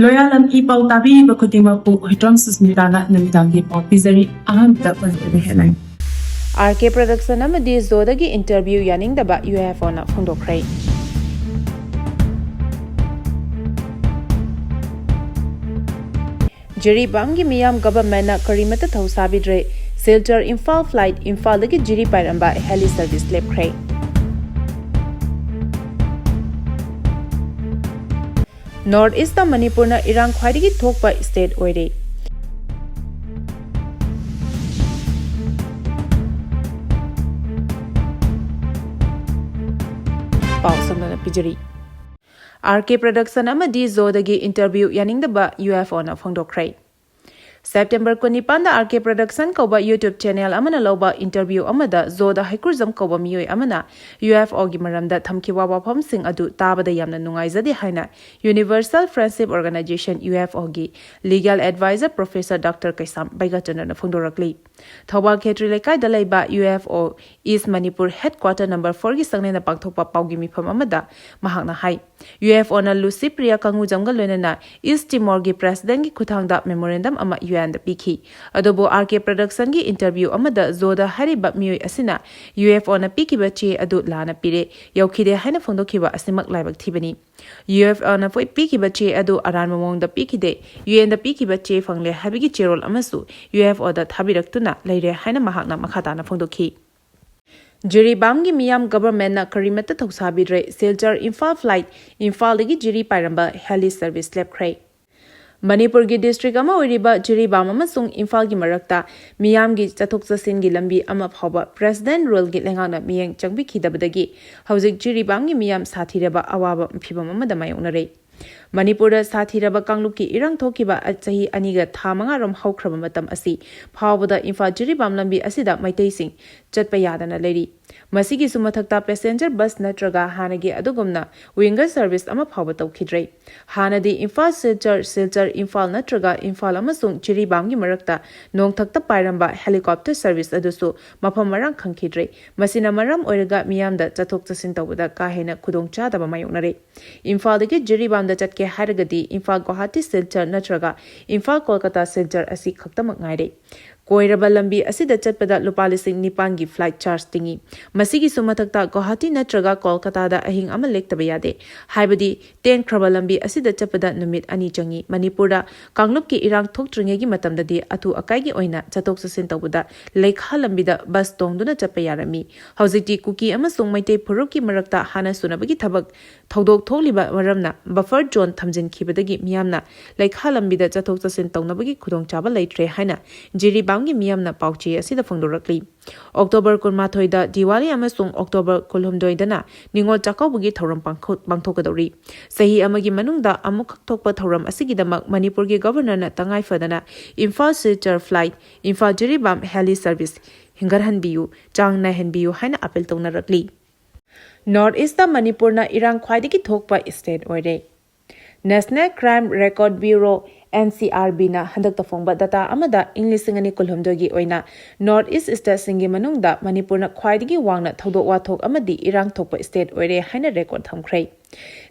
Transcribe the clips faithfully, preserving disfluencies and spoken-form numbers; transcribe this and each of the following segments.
ꯂꯣꯌꯥꯂꯝ E ꯄꯥꯎ ꯇꯥꯕꯤꯔꯤꯕ ꯈꯨꯗꯤꯡꯃꯛꯄꯨ ꯍꯨꯏꯗ꯭ꯔꯣꯝ ꯁꯨꯁꯃꯤꯇꯥꯅ ꯅꯨꯃꯤꯗꯥꯡꯒꯤ ꯄꯥꯎ ꯄꯤꯖꯔꯤ꯫ ꯑꯍꯥꯟꯕꯗ ꯃꯅꯤꯄꯨꯔꯤ headline꯫ ꯑꯥꯔ ꯀꯦ ꯄ꯭ꯔꯗꯛꯁꯟ ꯑꯃꯗꯤ ꯖꯣꯗꯒꯤ ꯏꯟꯇꯔꯚ꯭ꯌꯨ ꯌꯥꯅꯤꯡꯗꯕ ꯌꯨ ꯑꯦꯐ ꯑꯣꯅ ꯐꯣꯡꯗꯣꯛꯈ꯭ꯔꯦ꯫ ꯖꯤꯔꯤꯕꯥꯝꯒꯤ ꯃꯤꯌꯥꯝ ꯒꯚꯔꯟꯃꯦꯟꯠꯅ ꯀꯔꯤꯃꯠꯇ ꯊꯧꯁꯥꯕꯤꯗ꯭ꯔꯦ꯫ ꯁꯤꯜꯆꯔ ꯏꯝꯐꯥꯜ flight ꯏꯝꯐꯥꯜꯗꯒꯤ ꯖꯤꯔꯤ ꯄꯥꯏꯔꯝꯕ heli service ꯂꯦꯞꯈ꯭ꯔꯦ꯫ ꯅꯣꯔꯠ ꯏꯁꯇ ꯃꯅꯤꯄꯨꯔꯅ ꯏꯔꯥꯡ ꯈ꯭ꯋꯥꯏꯗꯒꯤ ꯊꯣꯛꯄ state ꯑꯣꯏꯔꯦ꯫ ꯄꯥꯎ ꯁꯝꯂꯞꯅ ꯄꯤꯖꯔꯤ꯫ ꯑꯥꯔ ꯀꯦ ꯄ꯭ꯔꯗꯛꯁꯟ ꯑꯃꯗꯤ ꯖꯣꯗꯒꯤ ꯏꯟꯇꯔꯚ꯭ꯌꯨ ꯌꯥꯅꯤꯡꯗꯕ ꯌꯨ ꯑꯦꯐ ꯑꯣꯅ ꯐꯣꯡꯗꯣꯛꯈ꯭ꯔꯦ꯫ ꯁꯦꯞꯇꯦꯝꯕꯔ ꯀꯨꯟꯅꯤꯄꯥꯟꯗ ꯑꯥꯔ ꯀꯦ ꯄ꯭ꯔꯗꯛꯁꯟ ꯀꯧꯕ YouTube channel ꯑꯃꯅ ꯂꯧꯕ ꯏꯟꯇꯔꯚ꯭ꯌꯨ ꯑꯃꯗ ꯖꯣꯗ ꯍꯩꯀ꯭ꯔꯨꯖꯝ ꯀꯧꯕ ꯃꯤꯑꯣꯏ ꯑꯃꯅ ꯌꯨ ꯑꯦꯐ ꯑꯣꯒꯤ ꯃꯔꯝꯗ ꯊꯝꯈꯤꯕ ꯋꯥꯐꯝꯁꯤꯡ ꯑꯗꯨ ꯇꯥꯕꯗ ꯌꯥꯝꯅ ꯅꯨꯡꯉꯥꯏꯖꯗꯦ ꯍꯥꯏꯅ Universal Friendship Organization, U F ꯑꯣꯒꯤ legal advisor Professor Doctor Keisham ꯕꯩꯒꯆꯟꯗ꯭ꯔꯅ ꯐꯣꯡꯗꯣꯔꯛꯂꯤ꯫ ꯊꯧꯕꯥꯜ ꯈꯦꯇ꯭ꯔꯤ ꯂꯩꯀꯥꯏꯗ ꯂꯩꯕ U F O East Manipur headquarter number fourꯒꯤ ꯆꯪꯂꯦꯟꯗ ꯄꯥꯡꯊꯣꯛꯄ ꯄꯥꯎꯒꯤ ꯃꯤꯐꯝ ꯑꯃꯗ ꯃꯍꯥꯛꯅ ꯍꯥꯏ, ꯌꯨ ꯑꯦꯐ ꯑꯣꯅ ꯂꯨꯁꯤ ꯄ꯭ꯔꯤꯌꯥ ꯀꯪꯒꯨꯖꯝꯒ ꯂꯣꯏꯅꯅ ꯏꯁ ꯇꯤꯃꯣꯔꯒꯤ ꯄ꯭ꯔꯦꯁꯤꯗꯦꯟꯠꯀꯤ ꯈꯨꯠꯊꯥꯡꯗ memorandum ꯑꯃ ꯌꯨ ꯑꯦꯟꯗ ꯄꯤꯈꯤ꯫ ꯑꯗꯨꯕꯨ ꯑꯥꯔ ꯀꯦ ꯄ꯭ꯔꯗꯛꯁꯟꯒꯤ ꯏꯟꯇꯔꯚ꯭ꯌꯨ ꯑꯃꯗ ꯖꯣꯗ ꯍꯥꯏꯔꯤꯕ ꯃꯤꯑꯣꯏ ꯑꯁꯤꯅ ꯌꯨ ꯑꯦꯐ ꯑꯣꯅ ꯄꯤꯈꯤꯕ ꯆꯦ ꯑꯗꯨ ꯂꯥꯟꯅ ꯄꯤꯔꯦ, ꯌꯧꯈꯤꯗꯦ ꯍꯥꯏꯅ ꯐꯣꯡꯗꯣꯛꯈꯤꯕ ꯑꯁꯤꯃꯛ ꯂꯥꯏꯕꯛ ꯊꯤꯕꯅꯤ꯫ ꯌꯨ ꯑꯦꯐ ꯑꯣꯅ ꯄꯤꯈꯤꯕ ꯆꯦ ꯑꯗꯨ ꯑꯔꯥꯟꯕ ꯃꯑꯣꯡꯗ ꯄꯤꯈꯤꯗꯦ, ꯌꯨ ꯑꯦꯟꯗ ꯄꯤꯈꯤꯕ ꯆꯦ ꯐꯪꯂꯦ ꯍꯥꯏꯕꯒꯤ ꯆꯦꯔꯣꯜ ꯑꯃꯁꯨ ꯌꯨ ꯑꯦꯐ ꯑꯣꯗ ꯊꯥꯕꯤꯔꯛꯇꯨꯅ ꯂꯩꯔꯦ ꯍꯥꯏꯅ ꯃꯍꯥꯛꯅ ꯃꯈꯥ ꯇꯥꯅ ꯐꯣꯡꯗꯣꯛꯈꯤ꯫ ꯖꯤꯔꯤꯕꯥꯝꯒꯤ ꯃꯤꯌꯥꯝ ꯒꯚꯔꯟꯃꯦꯟꯠꯅ ꯀꯔꯤꯃꯠꯇ ꯊꯧꯁꯥꯕꯤꯗ꯭ꯔꯦ꯫ ꯁꯤꯜꯆꯔ ꯏꯝꯐꯥꯜ flight ꯏꯝꯐꯥꯜꯗꯒꯤ ꯖꯤꯔꯤ ꯄꯥꯏꯔꯝꯕ heli service ꯂꯦꯞꯈ꯭ꯔꯦ꯫ ꯃꯅꯤꯄꯨꯔꯒꯤ district ꯑꯃ ꯑꯣꯏꯔꯤꯕ ꯖꯤꯔꯤꯕꯥꯝ ꯑꯃꯁꯨꯡ ꯏꯝꯐꯥꯜꯒꯤ ꯃꯔꯛꯇ ꯃꯤꯌꯥꯝꯒꯤ ꯆꯠꯊꯣꯛ ꯆꯠꯁꯤꯟꯒꯤ ꯂꯝꯕꯤ ꯑꯃ ꯐꯥꯎꯕ President ruleꯒꯤ ꯂꯩꯉꯥꯛꯅ ꯃꯤꯠꯌꯦꯡ ꯆꯪꯕꯤꯈꯤꯗꯕꯗꯒꯤ ꯍꯧꯖꯤꯛ ꯖꯤꯔꯤꯕꯥꯝꯒꯤ ꯃꯤꯌꯥꯝ ꯁꯥꯊꯤꯔꯕ ꯑꯋꯥꯕ ꯐꯤꯚꯝ ꯑꯃꯗ ꯃꯥꯌꯣꯛꯅꯔꯦ꯫ ꯃꯅꯤꯄꯨꯔꯗ ꯁꯥꯊꯤꯔꯕ ꯀꯥꯡꯂꯨꯞꯀꯤ ꯏꯔꯥꯡ ꯊꯣꯛꯈꯤꯕ ꯆꯍꯤ ꯑꯅꯤꯒ ꯊꯥ ꯃꯉꯥꯔꯣꯝ ꯍꯧꯈ꯭ꯔꯕ ꯃꯇꯝ ꯑꯁꯤ ꯐꯥꯎꯕꯗ ꯏꯝꯐꯥꯜ ꯖꯤꯔꯤꯕꯥꯝ ꯂꯝꯕꯤ ꯑꯁꯤꯗ ꯃꯩꯇꯩꯁꯤꯡ ꯆꯠꯄ ꯌꯥꯗꯅ ꯂꯩꯔꯤ꯫ ꯃꯁꯤꯒꯤꯁꯨ ꯃꯊꯛꯇ passenger bus ꯅꯠꯇ꯭ꯔꯒ ꯍꯥꯟꯅꯒꯤ ꯑꯗꯨꯒꯨꯝꯅ winger service ꯑꯃ ꯐꯥꯎꯕ ꯇꯧꯈꯤꯗ꯭ꯔꯦ꯫ ꯍꯥꯟꯅꯗꯤ ꯏꯝꯐꯥꯜ ꯁꯤꯜꯆꯔ, ꯁꯤꯜꯆꯔ ꯏꯝꯐꯥꯜ ꯅꯠꯇ꯭ꯔꯒ ꯏꯝꯐꯥꯜ ꯑꯃꯁꯨꯡ ꯖꯤꯔꯤꯕꯥꯝꯒꯤ ꯃꯔꯛꯇ ꯅꯣꯡꯊꯛꯇ ꯄꯥꯏꯔꯝꯕ helicopter service ꯑꯗꯨꯁꯨ ꯃꯐꯝ ꯃꯔꯥꯡ ꯈꯪꯈꯤꯗ꯭ꯔꯦ꯫ ꯃꯁꯤꯅ ꯃꯔꯝ ꯑꯣꯏꯔꯒ ꯃꯤꯌꯥꯝꯗ ꯆꯠꯊꯣꯛ ꯆꯠꯁꯤꯟ ꯇꯧꯕꯗ ꯀꯥ ꯍꯦꯟꯅ ꯈꯨꯗꯣꯡꯆꯥꯗꯕ ꯃꯥꯌꯣꯛꯅꯔꯦ꯫ ꯏꯝꯐꯥꯜꯗꯒꯤ ꯖꯤꯔꯤꯕꯥꯝꯗ ꯆꯠꯀꯦ ꯍꯥꯏꯔꯒꯗꯤ ꯏꯝꯐꯥꯜ ꯒꯨꯋꯥꯍꯥꯇꯤ ꯁꯤꯜꯆꯔ ꯅꯠꯇ꯭ꯔꯒ ꯏꯝꯐꯥꯜ ꯀꯣꯜꯀꯇꯥ ꯁꯤꯜꯆꯔ ꯑꯁꯤ ꯈꯛꯇꯃꯛ ꯉꯥꯏꯔꯦ꯫ ꯀꯣꯏꯔꯕ ꯂꯝꯕꯤ ꯑꯁꯤꯗ ꯆꯠꯄꯗ ꯂꯨꯄꯥ ꯂꯤꯁꯤꯡ ꯅꯤꯄꯥꯟꯒꯤ flight charge ꯇꯤꯡꯏ꯫ ꯃꯁꯤꯒꯤꯁꯨ ꯃꯊꯛꯇ ꯒꯨꯋꯥꯍꯥꯇꯤ ꯅꯠꯇ꯭ꯔꯒ ꯀꯣꯜꯀꯇꯥꯗ ꯑꯍꯤꯡ ꯑꯃ ꯂꯦꯛꯇꯕ ꯌꯥꯗꯦ꯫ ꯍꯥꯏꯕꯗꯤ ꯇꯦꯟꯈ꯭ꯔꯕ ꯂꯝꯕꯤ ꯑꯁꯤꯗ ꯆꯠꯄꯗ ꯅꯨꯃꯤꯠ ꯑꯅꯤ ꯆꯪꯏ꯫ ꯃꯅꯤꯄꯨꯔꯗ ꯀꯥꯡꯂꯨꯞꯀꯤ ꯏꯔꯥꯡ ꯊꯣꯛꯇ꯭ꯔꯤꯉꯩꯒꯤ ꯃꯇꯝꯗꯗꯤ ꯑꯊꯨ ꯑꯀꯥꯏꯒꯤ ꯑꯣꯏꯅ ꯆꯠꯊꯣꯛ ꯆꯠꯁꯤꯟ ꯇꯧꯕꯗ ꯂꯩꯈꯥ ꯂꯝꯕꯤꯗ ꯕꯁ ꯇꯣꯡꯗꯨꯅ ꯆꯠꯄ ꯌꯥꯔꯝꯃꯤ꯫ ꯍꯧꯖꯤꯛꯇꯤ ꯀꯨꯀꯤ ꯑꯃꯁꯨꯡ ꯃꯩꯇꯩ ꯐꯨꯔꯨꯞꯀꯤ ꯃꯔꯛꯇ ꯍꯥꯟꯅ ꯁꯨꯅꯕꯒꯤ ꯊꯕꯛ ꯊꯧꯗꯣꯛ ꯊꯣꯛꯂꯤꯕ ꯃꯔꯝꯅ buffer zone ꯊꯝꯖꯤꯟꯈꯤꯕꯗꯒꯤ ꯃꯤꯌꯥꯝꯅ ꯂꯩꯈꯥ ꯂꯝꯕꯤꯗ ꯆꯠꯊꯣꯛ ꯆꯠꯁꯤꯟ ꯇꯧꯅꯕꯒꯤ ꯈꯨꯗꯣꯡꯆꯥꯕ ꯂꯩꯇ꯭ꯔꯦ ꯍꯥꯏꯅ ꯖꯤꯔꯤꯕꯥꯝꯒꯤ ꯃꯤꯌꯥꯝꯅ ꯄꯥꯎꯆꯦ ꯑꯁꯤꯗ ꯐꯣꯡꯗꯣꯔꯛꯂꯤ꯫ ꯑꯣꯛꯇꯣꯕꯔ ꯀꯨꯟꯃꯥꯊꯣꯏꯗ ꯗꯤꯋꯥꯂꯤ ꯑꯃꯁꯨꯡ ꯑꯣꯛꯇꯣꯕꯔ ꯀꯨꯟꯍꯨꯝꯗꯣꯏꯗꯅ ꯅꯤꯉꯣꯜ ꯆꯥꯛꯀꯧꯕꯒꯤ ꯊꯧꯔꯝ ꯄꯥꯡꯊꯣꯛ-, ꯄꯥꯡꯊꯣꯛꯀꯗꯧꯔꯤ꯫ ꯆꯍꯤ ꯑꯃꯒꯤ ꯃꯅꯨꯡꯗ ꯑꯃꯨꯛꯈꯛ ꯊꯣꯛꯄ ꯊꯧꯔꯝ ꯑꯁꯤꯒꯤꯗꯃꯛ ꯃꯅꯤꯄꯨꯔꯒꯤ ꯒꯕꯔꯅꯔꯅ ꯇꯉꯥꯏ ꯐꯗꯅ Imphal Silchar flight, Imphal Jiribam heli service ꯍꯦꯟꯒꯠꯍꯟꯕꯤꯌꯨ, ꯆꯥꯡ ꯅꯥꯏꯍꯟꯕꯤꯌꯨ ꯍꯥꯏꯅ ꯑꯥꯄꯤꯜ ꯇꯧꯅꯔꯛꯂꯤ꯫ North East ꯇ ꯃꯅꯤꯄꯨꯔꯅ ꯏꯔꯥꯡ ꯈ꯭ꯋꯥꯏꯗꯒꯤ ꯊꯣꯛꯄ state ꯑꯣꯏꯔꯦ꯫ National Crime Record Bureau, NCRB ꯅ ꯍꯟꯗꯛꯇ ꯐꯣꯡꯕ data ꯑꯃꯗ ꯏꯪ ꯂꯤꯁꯤꯡ ꯑꯅꯤ ꯀꯨꯟꯍꯨꯝꯗꯣꯏꯒꯤ ꯑꯣꯏꯅ North East state ꯁꯤꯡꯒꯤ ꯃꯅꯨꯡꯗ ꯃꯅꯤꯄꯨꯔꯅ ꯈ꯭ꯋꯥꯏꯗꯒꯤ ꯋꯥꯡꯅ ꯊꯧꯗꯣꯛ ꯋꯥꯊꯣꯛ ꯑꯃꯗꯤ ꯏꯔꯥꯡ ꯊꯣꯛꯄ state ꯑꯣꯏꯔꯦ ꯍꯥꯏꯅ record ꯊꯝꯈ꯭ꯔꯦ꯫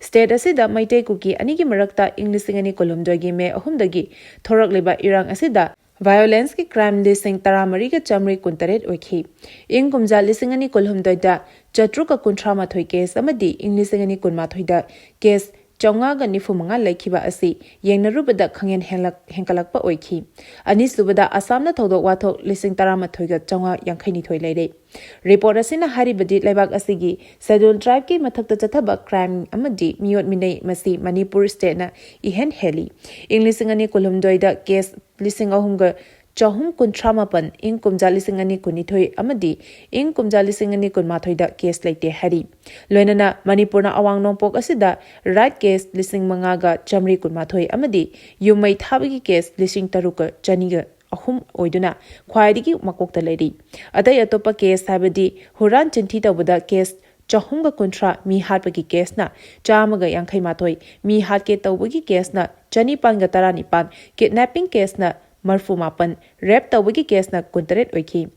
State ꯑꯁꯤꯗ ꯃꯩꯇꯩ ꯀꯨꯀꯤ ꯑꯅꯤꯒꯤ ꯃꯔꯛꯇ ꯏꯪ ꯂꯤꯁꯤꯡ ꯑꯅꯤ ꯀꯨꯟꯍꯨꯝꯗꯣꯏꯒꯤ ꯃꯦ ꯑꯍꯨꯝꯗꯒꯤ ꯊꯣꯔꯛꯂꯤꯕ ꯏꯔꯥꯡ ꯑꯁꯤꯗ violence ꯀꯤ crime ꯂꯤꯁꯤꯡ ꯇꯔꯥꯃꯔꯤꯒ ꯆꯥꯃꯔꯤ ꯀꯨꯟꯇꯔꯦꯠ ꯑꯣꯏꯈꯤ꯫ ꯏꯪ ꯀꯨꯝꯖꯥ ꯂꯤꯁꯤꯡ ꯑꯅꯤ ꯀꯨꯟꯍꯨꯝꯗꯣꯏꯗ ꯆꯥꯇ꯭ꯔꯨꯛꯀ ꯀꯨꯟꯊ꯭ꯔꯥ ꯃꯥꯊꯣꯏ case ꯑꯃꯗꯤ ꯏꯪ ꯂꯤꯁꯤꯡ ꯑꯅꯤ ꯀꯨꯟꯃꯥꯊꯣꯏꯗ case ꯆꯥꯝꯃꯉꯥꯒ ꯅꯤꯐꯨ ꯃꯉꯥ ꯂꯩꯈꯤꯕ ꯑꯁꯤ ꯌꯦꯡꯅꯔꯨꯕꯗ ꯈꯪꯍꯦꯟ ꯍꯦꯟꯂꯛ-, ꯍꯦꯟꯒꯠꯂꯛꯄ ꯑꯣꯏꯈꯤ꯫ ꯑꯅꯤꯁꯨꯕꯗ ꯑꯁꯥꯝꯅ ꯊꯧꯗꯣꯛ ꯋꯥꯊꯣꯛ ꯂꯤꯁꯤꯡ ꯇꯔꯥꯃꯥꯊꯣꯏꯒ ꯆꯥꯝꯃꯉꯥ ꯌꯥꯡꯈꯩ ꯅꯤꯊꯣꯏ ꯂꯩꯔꯦ꯫ Report ꯑꯁꯤꯅ ꯍꯥꯏꯔꯤꯕꯗꯤ ꯂꯩꯕꯥꯛ ꯑꯁꯤꯒꯤ Scheduled Tribe ꯀꯤ ꯃꯊꯛꯇ ꯆꯠꯊꯕ crime ꯑꯃꯗꯤ ꯃꯤꯑꯣꯠ ꯃꯤꯅꯩ ꯃꯁꯤ ꯃꯅꯤꯄꯨꯔ state ꯅ ꯏꯍꯦꯟ ꯍꯦꯜꯂꯤ꯫ ꯏꯪ ꯂꯤꯁꯤꯡ ꯑꯅꯤ ꯀꯨꯟꯍꯨꯝꯗꯣꯏꯗ case ꯂꯤꯁꯤꯡ ꯑꯍꯨꯝꯒ ꯆꯍꯨꯝ ꯀꯨꯟꯊ꯭ꯔꯥ ꯃꯥꯄꯟ, ꯏꯪ ꯀꯨꯝꯖꯥ ꯂꯤꯁꯤꯡ ꯑꯅꯤ ꯀꯨꯟꯅꯤꯊꯣꯏ ꯑꯃꯗꯤ ꯏꯪ ꯀꯨꯝꯖꯥ ꯂꯤꯁꯤꯡ ꯑꯅꯤ ꯀꯨꯟꯃꯥꯊꯣꯏꯗ case ꯂꯩꯇꯦ ꯍꯥꯏꯔꯤ꯫ ꯂꯣꯏꯅꯅ ꯃꯅꯤꯄꯨꯔꯅ ꯑꯋꯥꯡ ꯅꯣꯡꯄꯣꯛ ꯑꯁꯤꯗ rape case ꯂꯤꯁꯤꯡ ꯃꯉꯥꯒ ꯆꯥꯃꯔꯤ ꯀꯨꯟꯃꯥꯊꯣꯏ ꯑꯃꯗꯤ ꯌꯨꯝ ꯃꯩ ꯊꯥꯕꯒꯤ case ꯂꯤꯁꯤꯡ ꯇꯔꯨꯛꯀ ꯆꯅꯤꯒ ꯑꯍꯨꯝ ꯑꯣꯏꯗꯨꯅ ꯈ꯭ꯋꯥꯏꯗꯒꯤ ꯃꯀꯣꯛꯇ ꯂꯩꯔꯤ꯫ ꯑꯇꯩ ꯑꯇꯣꯞꯄ case ꯍꯥꯏꯕꯗꯤ ꯍꯨꯔꯥꯟ ꯆꯤꯟꯊꯤ ꯇꯧꯕꯗ case ꯆꯍꯨꯝꯒ ꯀꯨꯟꯊ꯭ꯔꯥ, ꯃꯤ ꯍꯥꯠꯄꯒꯤ case ꯅ ꯆꯥꯝꯃꯒ ꯌꯥꯡꯈꯩ ꯃꯥꯊꯣꯏ, ꯃꯤ ꯍꯥꯠꯀꯦ ꯇꯧꯕꯒꯤ case ꯅ ꯆꯅꯤꯄꯥꯟꯒ ꯇꯔꯥꯅꯤꯄꯥꯟ, kidnapping case ꯅ ꯃꯔꯐꯨ ꯃꯥꯄꯟ, rape ꯇꯧꯕꯒꯤ case ꯅ ꯀꯨꯟꯇꯔꯦꯠ ꯑꯣꯏꯈꯤ꯫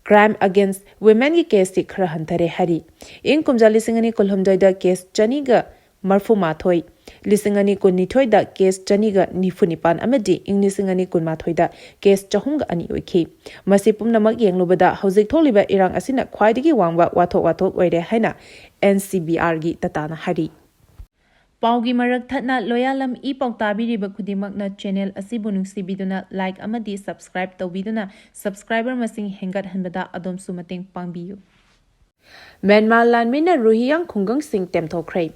Crime against women ꯒꯤ case ꯇꯤ ꯈꯔ ꯍꯟꯊꯔꯦ ꯍꯥꯏꯔꯤ꯫ ꯏꯪ ꯀꯨꯝꯖꯥ ꯂꯤꯁꯤꯡ ꯑꯅꯤ ꯀꯨꯟꯍꯨꯝꯗꯣꯏꯗ case ꯆꯅꯤꯒ ꯃꯔꯐꯨ ꯃꯥꯊꯣꯏ, ꯂꯤꯁꯤꯡ ꯑꯅꯤ ꯀꯨꯟꯅꯤꯊꯣꯏꯗ ꯀꯦꯁ ꯆꯅꯤꯒ ꯅꯤꯐꯨ ꯅꯤꯄꯥꯟ ꯑꯃꯗꯤ ꯏꯪ ꯂꯤꯁꯤꯡ ꯑꯅꯤ ꯀꯨꯟꯃꯥꯊꯣꯏꯗ ꯀꯦꯁ ꯆꯍꯨꯝꯒ ꯑꯅꯤ ꯑꯣꯏꯈꯤ꯫ ꯃꯁꯤ ꯄꯨꯝꯅꯃꯛ ꯌꯦꯡꯂꯨꯕꯗ ꯍꯧꯖꯤꯛ ꯊꯣꯛꯂꯤꯕ ꯏꯔꯥꯡ ꯑꯁꯤꯅ ꯈ꯭ꯋꯥꯏꯗꯒꯤ ꯋꯥꯡꯕ ꯋꯥꯊꯣꯛ ꯋꯥꯊꯣꯛ ꯑꯣꯏꯔꯦ ꯍꯥꯏꯅ ꯑꯦꯟ ꯁꯤ ꯕꯤ ꯑꯥꯔꯒꯤ ꯗꯇꯥꯅ ꯍꯥꯏꯔꯤ꯫ ꯄꯥꯎꯒꯤ ꯃꯔꯛ ꯊꯠꯅ ꯂꯣꯌꯥꯂꯝ ꯏ ꯄꯥꯎ ꯇꯥꯕꯤꯔꯤꯕ ꯈꯨꯗꯤꯡꯃꯛꯅ ꯆꯦꯅꯦꯜ ꯑꯁꯤꯕꯨ ꯅꯨꯡꯁꯤꯕꯤꯗꯨꯅ ꯂꯥꯏꯛ ꯑꯃꯗꯤ ꯁꯕꯁꯀ꯭ꯔꯥꯏꯕ ꯇꯧꯕꯤꯗꯨꯅ ꯁꯕꯁꯀ꯭ꯔꯥꯏꯕꯔ ꯃꯁꯤꯡ ꯍꯦꯟꯒꯠꯍꯟꯕꯗ ꯑꯗꯣꯝꯁꯨ ꯃꯇꯦꯡ ꯄꯥꯡꯕꯤꯌꯨ꯫ ꯃ꯭ꯌꯥꯟꯃꯥꯔ ꯂꯥꯟꯃꯤꯅ ꯔꯣꯍꯤꯌꯥꯡ ꯈꯨꯡꯒꯪꯁꯤꯡ ꯇꯦꯝꯊꯣꯛꯈ꯭ꯔꯦ꯫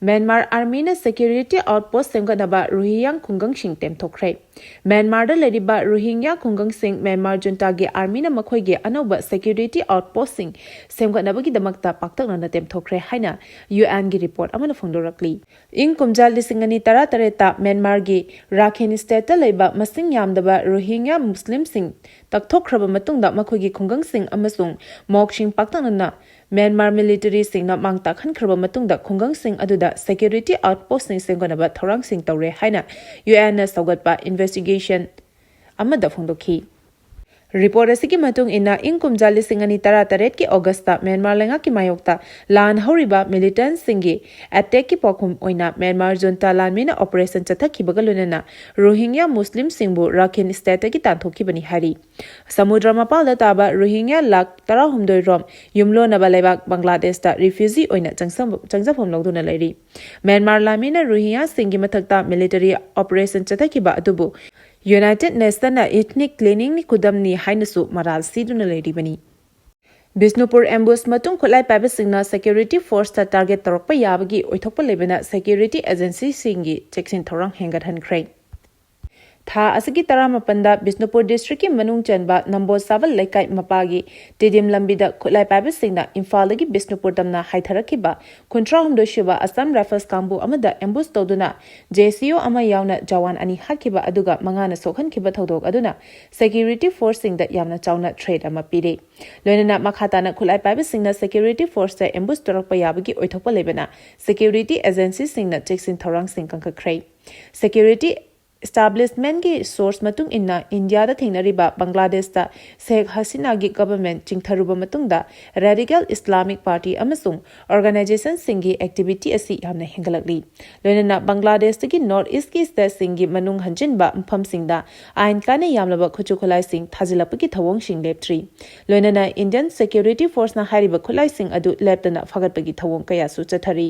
ꯃ꯭ꯌꯥꯟꯃꯥꯔ ꯑꯥꯔꯃꯤꯅ ꯁꯦꯀ꯭ꯌꯨꯔꯤꯇꯤ ꯑꯥꯎꯠꯄꯣꯁ ꯁꯦꯝꯒꯠꯅꯕ ꯔꯣꯍꯤꯌꯥꯡ ꯈꯨꯡꯒꯪꯁꯤꯡ ꯇꯦꯝꯊꯣꯛꯈ꯭ꯔꯦ꯫ ꯃ꯭ꯌꯥꯟꯃꯥꯔꯗ ꯂꯩꯔꯤꯕ ꯔꯣꯍꯤꯡꯒ꯭ꯌꯥ ꯈꯨꯡꯒꯪꯁꯤꯡ ꯃ꯭ꯌꯥꯟꯃꯥꯔ ꯖꯨꯟꯇꯥꯒꯤ ꯑꯥꯔꯃꯤꯅ ꯃꯈꯣꯏꯒꯤ ꯑꯅꯧꯕ ꯁꯦꯀ꯭ꯌꯨꯔꯤꯇꯤ ꯑꯥꯎꯠꯄꯣꯁꯁꯤꯡ ꯁꯦꯝꯒꯠꯅꯕꯒꯤꯗꯃꯛꯇ ꯄꯥꯛꯇꯛꯅꯅ ꯇꯦꯝꯊꯣꯛꯈ꯭ꯔꯦ ꯍꯥꯏꯅ ꯌꯨ ꯑꯦꯟꯒꯤ ꯔꯤꯄꯣꯔꯠ ꯑꯃꯅ ꯐꯣꯡꯗꯣꯔꯛꯂꯤ꯫ ꯏꯪ ꯀꯨꯝꯖꯥ ꯂꯤꯁꯤꯡ ꯑꯅꯤ ꯇꯔꯥꯇꯔꯦꯠꯇ ꯃ꯭ꯌꯥꯟꯃꯥꯔꯒꯤ ꯔꯥꯈꯦꯟ ꯁ꯭ꯇꯦꯠꯇ ꯂꯩꯕ ꯃꯁꯤꯡ ꯌꯥꯝꯗꯕ ꯔꯣꯍꯤꯡꯒ꯭ꯌꯥ ꯃꯨꯁꯂꯤꯝꯁꯤꯡ ꯇꯛꯊꯣꯛꯈ꯭ꯔꯕ ꯃꯇꯨꯡꯗ ꯃꯈꯣꯏꯒꯤ ꯈꯨꯡꯒꯪꯁꯤꯡ ꯑꯃꯁꯨꯡ ꯃꯣꯛꯁꯤꯡ ꯄꯥꯛꯇꯛꯅꯅ ꯃ꯭ꯌꯥꯟꯃꯥꯔ ꯃꯤꯂꯤꯇꯔꯤꯁꯤꯡꯅ ꯃꯥꯡ ꯇꯥꯛꯍꯟꯈ꯭ꯔꯕ ꯃꯇꯨꯡꯗ ꯈꯨꯡꯒꯪꯁꯤꯡ ꯑꯗꯨꯗ ꯁꯦꯀ꯭ꯌꯨꯔꯤꯇꯤ ꯑꯥꯎꯠꯄꯣꯁꯁꯤꯡ ꯁꯦꯝꯒꯠꯅꯕ ꯊꯧꯔꯥꯡꯁꯤꯡ ꯇꯧꯔꯦ ꯍꯥꯏꯅ ꯌꯨ ꯑꯦꯟꯅ ꯁꯧꯒꯠꯄ ꯏꯟꯚꯦꯁꯇꯤꯒꯦꯁꯟ ꯑꯃꯗ ꯐꯣꯡꯗꯣꯛꯈꯤ꯫ ꯔꯤꯄꯣꯔꯠ ꯑꯁꯤꯒꯤ ꯃꯇꯨꯡ ꯏꯟꯅ, ꯏꯪ ꯀꯨꯝꯖꯥ ꯂꯤꯁꯤꯡ ꯑꯅꯤ ꯇꯔꯥꯇꯔꯦꯠꯀꯤ ꯑꯣꯒꯁꯇ ꯃ꯭ꯌꯥꯟꯃꯥꯔ ꯂꯩꯉꯥꯛꯀꯤ ꯃꯥꯌꯣꯛꯇ ꯂꯥꯟ ꯍꯧꯔꯤꯕ ꯃꯤꯂꯤꯇꯦꯟꯠꯁꯤꯡꯒꯤ ꯑꯦꯇꯦꯛꯀꯤ ꯄꯥꯎꯈꯨꯝ ꯑꯣꯏꯅ ꯃ꯭ꯌꯥꯟꯃꯥꯔ ꯖꯨꯟꯇꯥ ꯂꯥꯟꯃꯤꯅ ꯑꯣꯄꯔꯦꯁꯟ ꯆꯠꯊꯈꯤꯕꯒ ꯂꯣꯏꯅꯅ ꯔꯣꯍꯤꯡꯒ꯭ꯌꯥ ꯃꯨꯁꯂꯤꯝꯁꯤꯡꯕꯨ ꯔꯥꯈꯤꯟ ꯁ꯭ꯇꯦꯠꯇꯒꯤ ꯇꯥꯟꯊꯣꯛꯈꯤꯕꯅꯤ ꯍꯥꯏꯔꯤ꯫ ꯁꯃꯨꯗ꯭ꯔ ꯃꯄꯥꯜꯗ ꯇꯥꯕ ꯔꯣꯍꯤꯡꯒ꯭ꯌꯥ ꯂꯥꯈ ꯇꯔꯥꯍꯨꯝꯗꯣꯏ ꯔꯣꯝ ꯌꯨꯝꯂꯣꯟꯅꯕ ꯂꯩꯕꯥꯛ ꯕꯪꯒ꯭ꯂꯥꯗꯦꯁꯇ ꯔꯤꯐ꯭ꯌꯨꯖꯤ ꯑꯣꯏꯅ ꯆꯪꯁꯝ-, ꯆꯪꯖꯐꯝ ꯂꯧꯗꯨꯅ ꯂꯩꯔꯤ꯫ ꯃ꯭ꯌꯥꯟꯃꯥꯔ ꯂꯥꯟꯃꯤꯅ ꯔꯣꯍꯤꯡꯒ꯭ꯌꯥꯁꯤꯡꯒꯤ ꯃꯊꯛꯇ ꯃꯤꯂꯤꯇꯔꯤ ꯑꯣꯄꯔꯦꯁꯟ ꯆꯠꯊꯈꯤꯕ ꯑꯗꯨꯕꯨ ꯌꯨꯅꯥꯏꯇꯦꯗ ꯅꯦꯁꯟꯅ ꯏꯊꯅꯤꯛ ꯀ꯭ꯂꯤꯅꯤꯡꯒꯤ ꯈꯨꯗꯝꯅꯤ ꯍꯥꯏꯅꯁꯨ ꯃꯔꯥꯜ ꯁꯤꯗꯨꯅ ꯂꯩꯔꯤꯕꯅꯤ꯫ ꯕꯤꯁꯅꯨꯄꯨꯔ ꯑꯦꯝꯕꯨꯁ ꯃꯇꯨꯡ ꯈꯨꯠꯂꯥꯏ ꯄꯥꯏꯕꯁꯤꯡꯅ ꯁꯦꯀ꯭ꯌꯨꯔꯤꯇꯤ ꯐꯣꯔꯁꯇ ꯇꯥꯔꯒꯦꯠ ꯇꯧꯔꯛꯄ ꯌꯥꯕꯒꯤ ꯑꯣꯏꯊꯣꯛꯄ ꯂꯩꯕꯅ ꯁꯦꯀ꯭ꯌꯨꯔꯤꯇꯤ ꯑꯦꯖꯦꯟꯁꯤꯁꯤꯡꯒꯤ ꯆꯦꯛꯁꯤꯟ ꯊꯧꯔꯥꯡ ꯍꯦꯟꯒꯠꯍꯟꯈ꯭ꯔꯦ꯫ ꯊꯥ ꯑꯁꯤꯒꯤ ꯇꯔꯥꯃꯥꯄꯟꯗ ꯕꯤꯁꯅꯨꯄꯨꯔ ꯗꯤꯁꯇ꯭ꯔꯤꯛꯀꯤ ꯃꯅꯨꯡ ꯆꯟꯕ ꯅꯝꯕꯣꯜ ꯁꯥꯕꯜ ꯂꯩꯀꯥꯏ ꯃꯄꯥꯒꯤ ꯇꯤꯗꯤꯝ ꯂꯝꯕꯤꯗ ꯈꯨꯠꯂꯥꯏ ꯄꯥꯏꯕꯁꯤꯡꯅ ꯏꯝꯐꯥꯜꯗꯒꯤ ꯕꯤꯁꯅꯨꯄꯨꯔ ꯇꯝꯅ ꯍꯥꯏꯊꯔꯛꯈꯤꯕ ꯀꯨꯟꯊ꯭ꯔꯥꯍꯨꯝꯗꯣꯏ ꯁꯨꯕ ꯑꯁꯥꯝ ꯔꯥꯏꯐꯜꯁ ꯀꯥꯡꯕꯨ ꯑꯃꯗ ꯑꯦꯝꯕꯨꯁ ꯇꯧꯗꯨꯅ ꯖꯦ ꯁꯤ ꯑꯣ ꯑꯃ ꯌꯥꯎꯅ ꯖꯋꯥꯟ ꯑꯅꯤ ꯍꯥꯠꯈꯤꯕ ꯑꯗꯨꯒ ꯃꯉꯥꯅ ꯁꯣꯛꯍꯟꯈꯤꯕ ꯊꯧꯗꯣꯛ ꯑꯗꯨꯅ ꯁꯦꯀ꯭ꯌꯨꯔꯤꯇꯤ ꯐꯣꯔꯁꯁꯤꯡꯗ ꯌꯥꯝꯅ ꯆꯥꯎꯅ ꯊ꯭ꯔꯦꯠ ꯑꯃ ꯄꯤꯔꯤ꯫ ꯂꯣꯏꯅꯅ ꯃꯈꯥ ꯇꯥꯅ ꯈꯨꯠꯂꯥꯏ ꯄꯥꯏꯕꯁꯤꯡꯅ ꯁꯦꯀ꯭ꯌꯨꯔꯤꯇꯤ ꯐꯣꯔꯁꯇ ꯑꯦꯝꯕꯨꯁ ꯇꯧꯔꯛꯄ ꯌꯥꯕꯒꯤ ꯑꯣꯏꯊꯣꯛꯄ ꯂꯩꯕꯅ ꯁꯦꯀ꯭ꯌꯨꯔꯤꯇꯤ ꯑꯦꯖꯦꯟꯁꯤꯁꯤꯡꯅ ꯆꯦꯛꯁꯤꯟ ꯊꯧꯔꯥꯡꯁꯤꯡ ꯀꯟꯈꯠꯈ꯭ꯔꯦ꯫ ꯁꯦꯀ꯭ꯌꯨꯔꯤꯇꯤ Establishmentꯀꯤ source ꯃꯇꯨꯡ ꯏꯟꯅ, ꯏꯟꯗꯤꯌꯥꯗ ꯊꯦꯡꯅꯔꯤꯕ ꯕꯪꯒ꯭ꯂꯥꯗꯦꯁꯇ ꯁꯦꯈ ꯍꯁꯤꯅꯥꯒꯤ government ꯆꯤꯡꯊꯔꯨꯕ ꯃꯇꯨꯡꯗ, radical Islamic party ꯑꯃꯁꯨꯡ organizationꯁꯤꯡꯒꯤ activity ꯑꯁꯤ ꯌꯥꯝꯅ ꯍꯦꯟꯒꯠꯂꯛꯂꯤ꯫ ꯂꯣꯏꯅꯅ ꯕꯪꯒ꯭ꯂꯥꯗꯦꯁꯇꯒꯤ North Eastꯀꯤ stateꯁꯤꯡꯒꯤ ꯃꯅꯨꯡ ꯍꯟꯖꯤꯟꯕ ꯃꯐꯝꯁꯤꯡꯗ ꯑꯥꯏꯟ ꯀꯥꯏꯅ ꯌꯥꯝꯂꯕ ꯈꯨꯠꯁꯨ ꯈꯨꯠꯂꯥꯏꯁꯤꯡ ꯊꯥꯖꯤꯜꯂꯛꯄꯒꯤ ꯊꯧꯑꯣꯡꯁꯤꯡ ꯂꯦꯞꯇ꯭ꯔꯤ꯫ ꯂꯣꯏꯅꯅ Indian security forceꯅ ꯍꯥꯏꯔꯤꯕ ꯈꯨꯠꯂꯥꯏꯁꯤꯡ ꯑꯗꯨ ꯂꯦꯞꯇꯅ ꯐꯒꯠꯄꯒꯤ ꯊꯧꯑꯣꯡ ꯀꯌꯥꯁꯨ ꯆꯠꯊꯔꯤ꯫